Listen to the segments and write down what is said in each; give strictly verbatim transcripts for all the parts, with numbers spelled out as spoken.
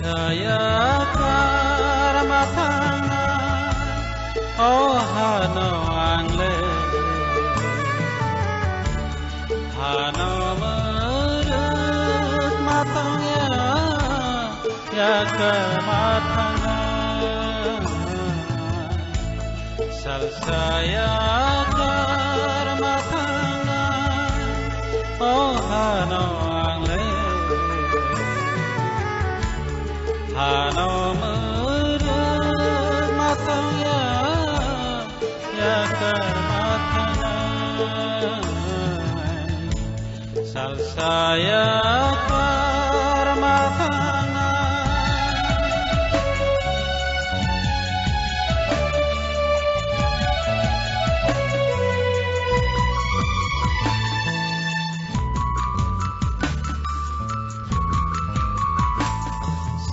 Yakar ma thangnai, o hano ang le. Hano mwrwk ma tongya, yakar ma thangnai. Salsa yakar ma thangnai, o hano ang le. Hano mwrwk ma tongya, yakar ma thangnai. Salsa yakar ma thangnai.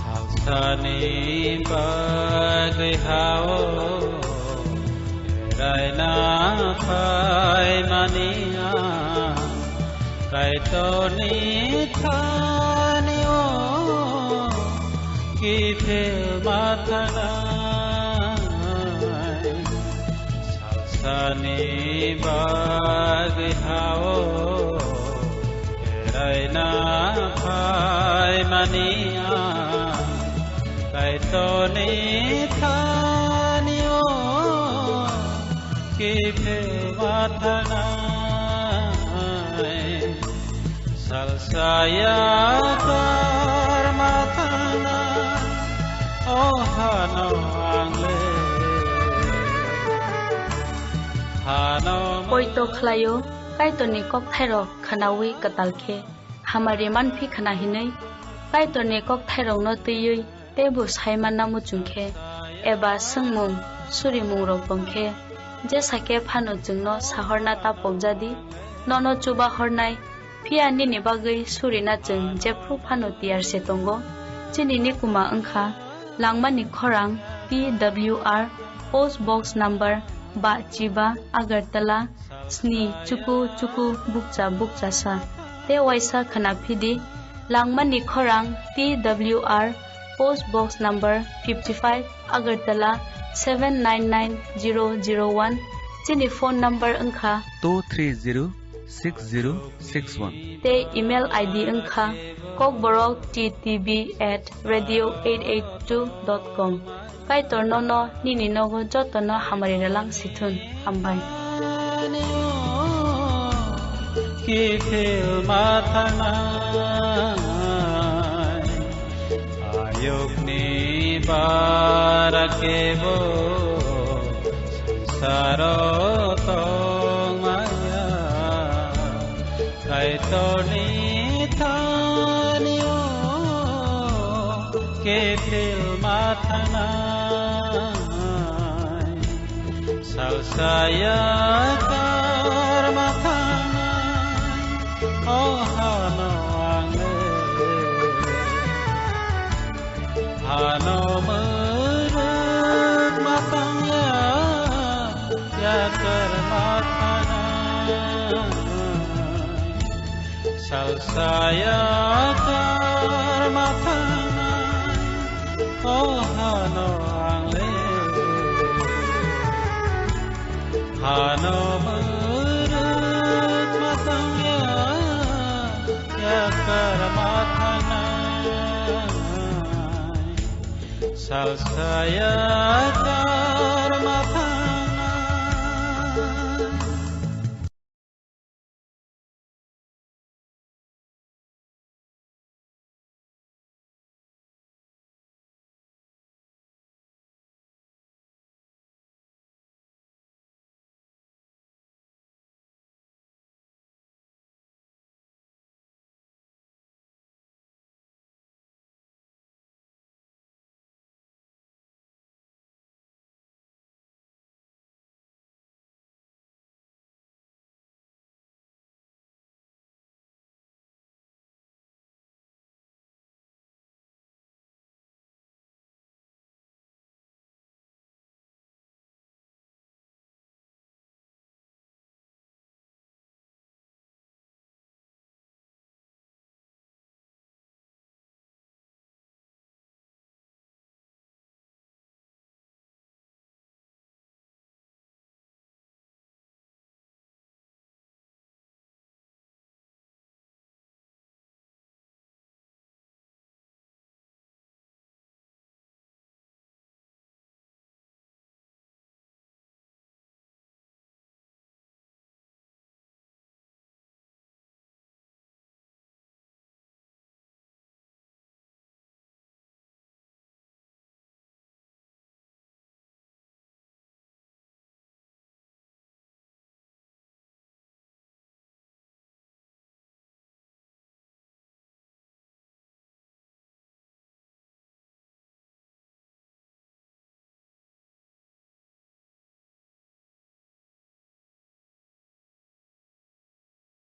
Salsani bagwi hao raina phaimani ang Kaitorni thani o kiphil ma thangnai. Salsani bagwi hao raina phaimani ang Kaitorni thani o kiphil ma thangnai. Salsa yakar ma thangnai, o hano ang le. Hano Poito khlaio, Kaitorni kokthairok khwnaui kwtal khe hamari manphi khwna hinwi. Kaitorni kokthairokno twiwi teibo sai manna muchung khe, eba swngmung, surimungrok tong khe, jesa khe phano chwngno sahorna ta pokjadi, nono chubahornai, phiya nini bagwi surina chwng jephru phano tiyar se tongo. Chini nikuma wngkha Langmani Khorang, T W R, Post Box Number ba chiba, Agartala, sni chuku chuku bukcha bukcha sa. Tei waisa khwna phidi, Langmani Khorang, T W R, Post Box Number fifty five, Agartala seven nine nine zero zero one. Chini phone number wngkha two three zero six zero six one. Tei email I D wngkha kokborok T T B at radio eight eight two dot com. Kaitor nono nini nogo jotono hamari relang sithun. Hambai. Kiphil ma thangnai, ayukni bara kebo sangsaro tongmaya. Kaitorni thani o kiphil ma thangnai, salsa yakar ma thangnai, o hano ang le. Hano mwrwk ma tongya, yakar ma thangnai. Salsa yakar ma thangnai, o hano ang le. Hano mwrwk ma tongya, yakar ma thangnai. Salsa yakar